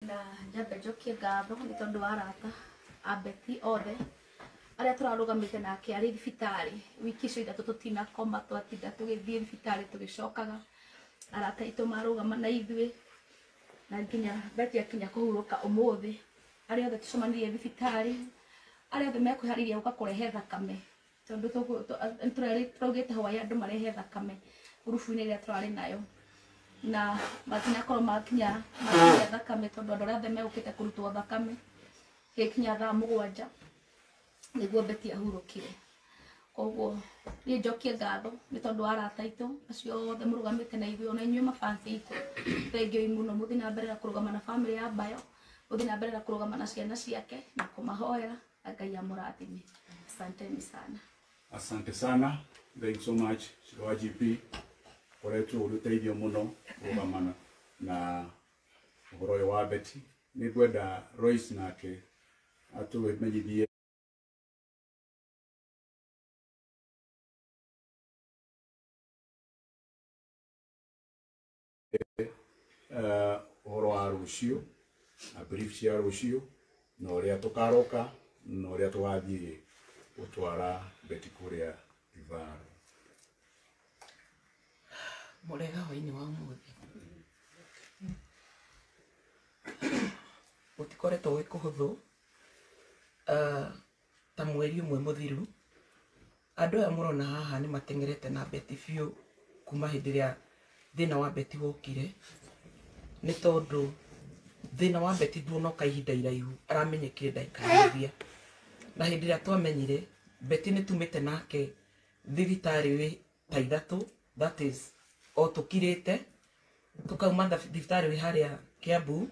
Na njambe njokie ngatho nĩ tondũ wa arata a Betty othe arĩa tũrarũgamĩte nake arĩ thibitarĩ wiki icio ithatũ tũtinakoma, twatinda tũgĩthiĩ thibitarĩ tũgĩcokaga. Arata aitũ marũgama na ithuĩ na nginya Betty akinya kũhurũka ũmũthĩ. Arĩa othe tũcemanirie thibitarĩ, arĩa othe mekwĩharĩirie gũka kũrehe thakame, tondũ tũraugĩte hwaĩ andũ marehe thakame ngurubu-inĩ ĩrĩa tũrarĩ nayo, na matinakorwo makinya makinya thakame tondũ andũ arĩa othe megũkĩte kũrutwo thakame gĩkinya thaa 7 nĩguo Betty ahurũkire. Koguo niĩ njokie ngatho nĩ tondũ wa arata aitũ acio othe mũrũgamĩte na ithuĩ, ona inyuĩ mafansi aitũ, thengiũ mũno. Mũthiĩ na mbere na kũrũgama na famĩlĩ ya Bayo, mũthiĩ na mbere na kũrũgama na ciana ciake na kũmahoera, na Ngai amũrathime. Asanteni sana. Asante sana. Thank you so much. Shiro wa GP. Koretwo ũrĩ ũteithio mũno kũrũgamana na ũhoro ũyũ wa Betty. Nĩ ngwenda Royce nake atũmenyithie ũhoro wa rũciũ na brief cia rũciũ na ũrĩa tũkaroka na ũrĩa tũgathiĩ gũtwara Betty kũrĩa Ivaro. Mũrega hwainĩ wa ũmũthĩ. Gũtikoretwo gwĩ kũhũthũ, ta mweri ũmwe mũthiru andũ aya mũrona haha nĩ mateng'erete na Betty biũ kuma hĩndĩ ĩrĩa thĩna wa Betty wokire, nĩ tondũ thĩna wa Betty nduonoka ihinda iraihu, aramenyekire ndagĩka mũthia. Na hĩndĩ ĩrĩa twamenyire Betty nĩ tumĩte nake thibitarĩ wĩ ta ithatũ, that is o tũkirĩte, tũkauma thibitarĩ wĩ harĩa Kiambu,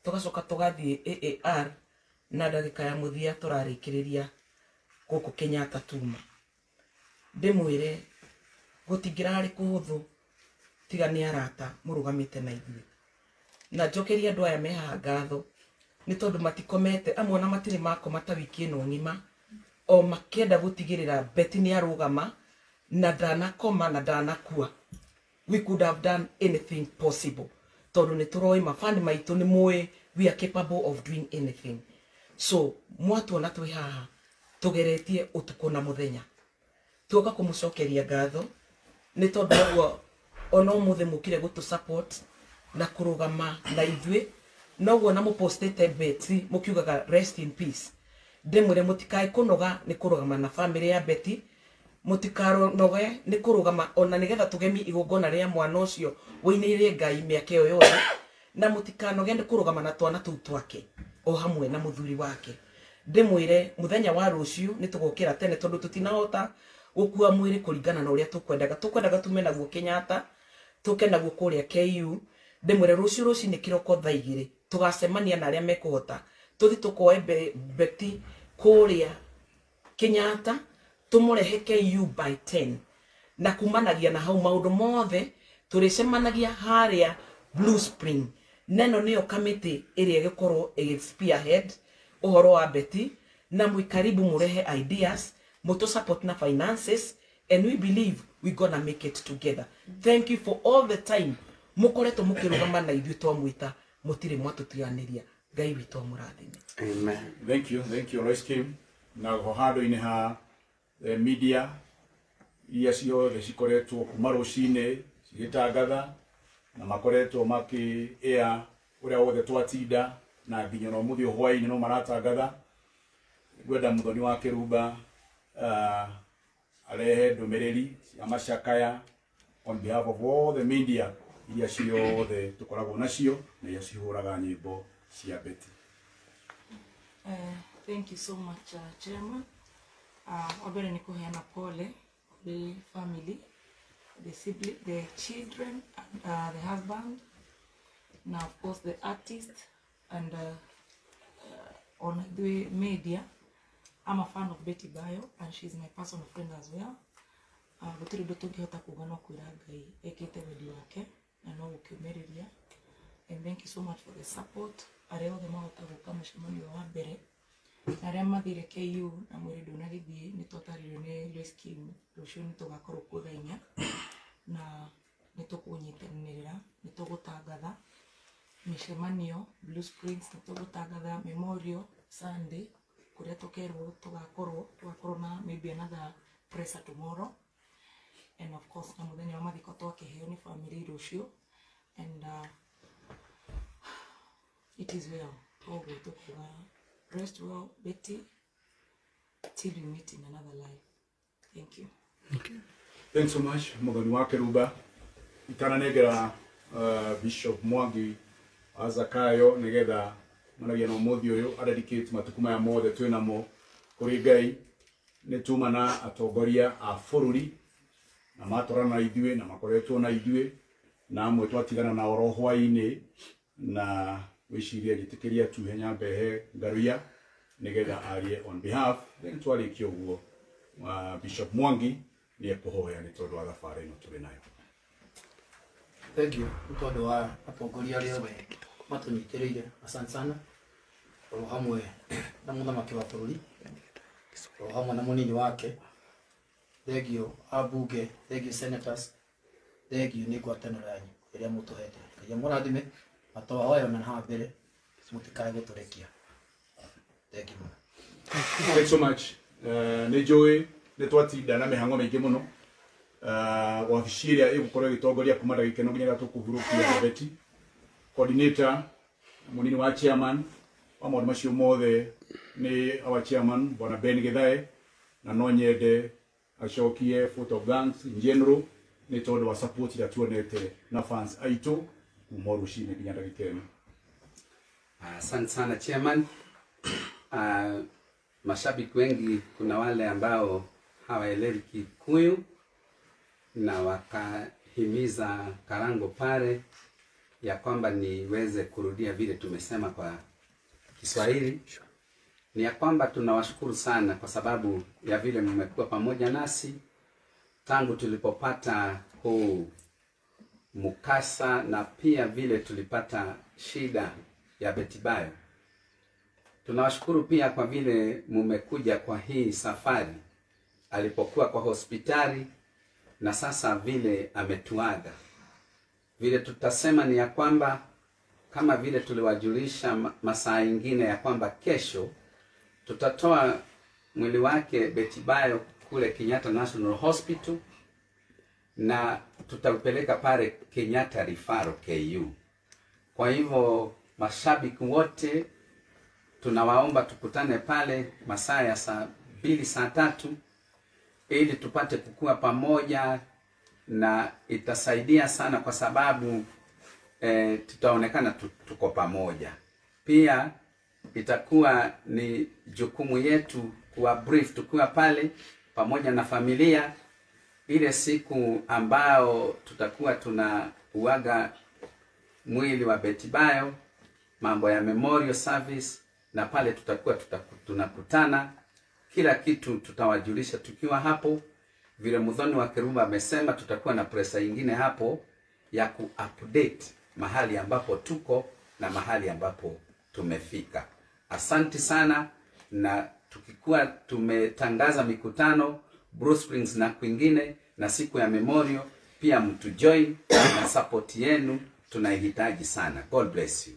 tũgacoka tũgathiĩ AAR, na ndagĩka ya mũthia tũrarĩkĩrĩria gũkũ Kenyatta tuma. Ndĩmwĩre gũtingĩrarĩ kũhũthũ tiga nĩ arata mũrũgamĩte na ithuĩ. Na njokerie andũ aya me haha ngatho nĩ tondũ matikomete, amwe ona matirĩ makoma ta wiki ĩno ng'ima, o makĩenda gũtigĩrĩra Betty nĩ arũgama na ndanakoma na ndanakua. We could have done anything possible tondũ nĩ tũroĩ mafani maitũ nĩ mũĩ we are capable of doing anything. So mwatuona twĩ haha tũgeretie ũtukũ na mũthenya, tuoka kũmũcokeria ngatho nĩ tondũ ũguo ona ũmũthĩ mũkire gũtũ support na kũrũgama na ithuĩ, noguo na mũpostĩte Betty mũkiugaga rest in peace. Ndĩmwĩre mũtikae kũnoga nĩ kũrũgama na famĩlĩ ya Betty, mũtikanoge nĩ kũrũgama ona nĩgetha tũgemie igongona rĩa mwana ũcio wũinĩire Ngai mĩaka ĩyo yothe, na mũtikanoge nĩ kũrũgama na twana tũu twake o hamwe na mũthuri wake. Ndĩmwĩre mũthenya wa rũciũ nĩ tũgokĩra tene tondũ tũtinahota gũkua mwĩrĩ kũringana na ũrĩa tũkwendaga. Tũkwendaga tume naguo Kenyatta, tũke naguo kũrĩa KU. Ndĩmwĩre rũciũ rũcinĩ kĩroko thaa 2 tũgacemania na arĩa mekũhota tũthiĩ tũkoe Betty kũrĩa Kenyatta, tũmũrehe KU by 10, na kumanagia na hau maũndũ mothe tũrĩcemanagia harĩa Blue Spring. Neno nĩyo kamĩtĩ ĩrĩa ĩgĩkorwo ĩgĩ spearhead ũhoro wa Betty, na mwĩkaribu mũrehe ideas, mũtũ support na finances, and we believe we gonna make it together. Thank you for all the time mũkoretwo mũkĩrũgama na ithuĩ twamwĩta, mũtirĩ mwatũtiganĩria. Ngai witũ amũrathime. Amen. Thank you, thank you Royce Kim. Na ho handũ-inĩ ha media iria ciothe cikoretwo kuma rũcinĩ cigĩtangatha na makoretwo makĩ air ũrĩa wothe twatinda na nginya na ũmũthĩ hwaĩ-inĩ no maratangatha. Ngwenda Mũthoni wa Kĩrumba arehe ndũmĩrĩri cia macakaya on behalf of all the media iria ciothe tũkoragwo nacio na iria cihũraga nyĩmbo cia Betty. Thank you so much, Chairman. Wa mbere nĩ kũheana pole kũrĩ family, the sibling, the children, and the husband, na of course the artist, and ona ithuĩ media. I'm a fan of Betty Bayo and she's my personal friend as well. Gũtirĩ ũndũ tũngĩhota kuga no kwĩra Ngai ekĩte wendi wake na no gũkĩũmĩrĩria. And thank you so much for the support. Arĩa othe mahota gũka mũcemanio wa mbere na arĩa mathire KU na mwĩrĩ ndũnagĩthiĩ, nĩ twatarĩrio nĩ Lois Kim, rũciũ nĩ tũgakorwo kuo thaa 4 na nĩ tũkũnyitanĩrĩra, nĩ tũgũtangatha Mĩcemanio Blue Springs, nĩ tũgũtangatha Memorial Sunday kũrĩa tũkerwo tũgakorwo na maybe another presser tomorrow, and of course na mũthenya wa mathiko twakĩheo nĩ family rũciũ, and it is well. Koguo tũkuga rest well Betty till we meet in another life. Thank you. Okay. Thanks so much Muthoni wa Keruba. Itananengera Bishop Mwangi Azakayo nigetha managia na umuthi uyu adedicate matuku maya mothe twinamo kuri Ngai. Ni tuma na atongoria a bururi na matwarana na ithuĩ na makoretwo na ithuĩ na amwe twatigana na oro hwainĩ, na wĩcirie njĩtĩkĩria tuhe nyambe ngaruia nigetha arie on behalf, then twarĩkia ũguo Bishop Mwangi nĩ ekũhoya nĩ tondũ wa thabarĩ ĩno tũrĩ nayo. Thank you nĩ tondũ wa atongoria arĩa othe matũnyitĩrĩire, asante sana, oro hamwe na mũthamaki wa bũrũri, oro hamwe na mũnini wake. Thank you abunge, thank you senators, thank you nĩ ngwatanĩro yanyu ĩrĩa mũtũhete. Ngai amũrathime, matwahoya ona haha mbere mũtikae gũtũrekia. Thank you. Thanks so much. Nĩ njũĩ nĩ twatinda na mĩhang'o mĩingĩ mũno. Wabici ĩrĩa ĩgũkorwo ĩgĩtongoria kuma ndagĩka ĩno nginya tũkũhurũkia Betty, coordinator mũnini wa chairman wa maũndũ macio mothe nĩ our chairman Bwana Ben Githae, na no nyende acokie vote of thanks in general nĩ tondũ wa support ĩrĩa tuonete na fans aitũ kuma rũcinĩ nginya ndagĩka ĩno. Asante sana chairman. Mashabiki wengi, kuna wale ambao hawaelewi Kikuyu na wakahimiza Karango pale ya kwamba niweze kurudia vile tumesema kwa Kiswahili. Ni ya kwamba tunawashukuru sana kwa sababu ya vile mmekuwa pamoja nasi tangu tulipopata huu mkasa na pia vile tulipata shida ya Betty Bayo. Tunawashukuru pia kwa vile mmekuja kwa hii safari alipokuwa kwa hospitali na sasa vile ametuaga. Vile tutasema ni ya kwamba kama vile tuliwajulisha masaa ingine ya kwamba kesho tutatoa mwili wake Betty Bayo kule Kenyatta National Hospital na tutaupeleka pale Kenyatta Referral KU. Kwa hivyo mashabiki wote tunawaomba tukutane pale masaa ya saa 2 saa 3 ili tupate kukua pamoja, na itasaidia sana kwa sababu tutaonekana tuko pamoja. Pia itakuwa ni jukumu yetu kuwa brief tukiwa pale pamoja na familia ile siku ambao tutakuwa tunauaga mwili wa Betty Bayo, mambo ya memorial service, na pale tutakuwa tunakutana, kila kitu tutawajulisha tukiwa hapo. Vile Muthoni wa Keruba amesema tutakuwa na presa nyingine hapo ya ku-update mahali ambapo tuko na mahali ambapo tumefika. Asante sana, na tukikuwa tumetangaza mikutano Bruce Springs na kwingine na siku ya memorial pia mtu join, na support yenu tunaihitaji sana. God bless you.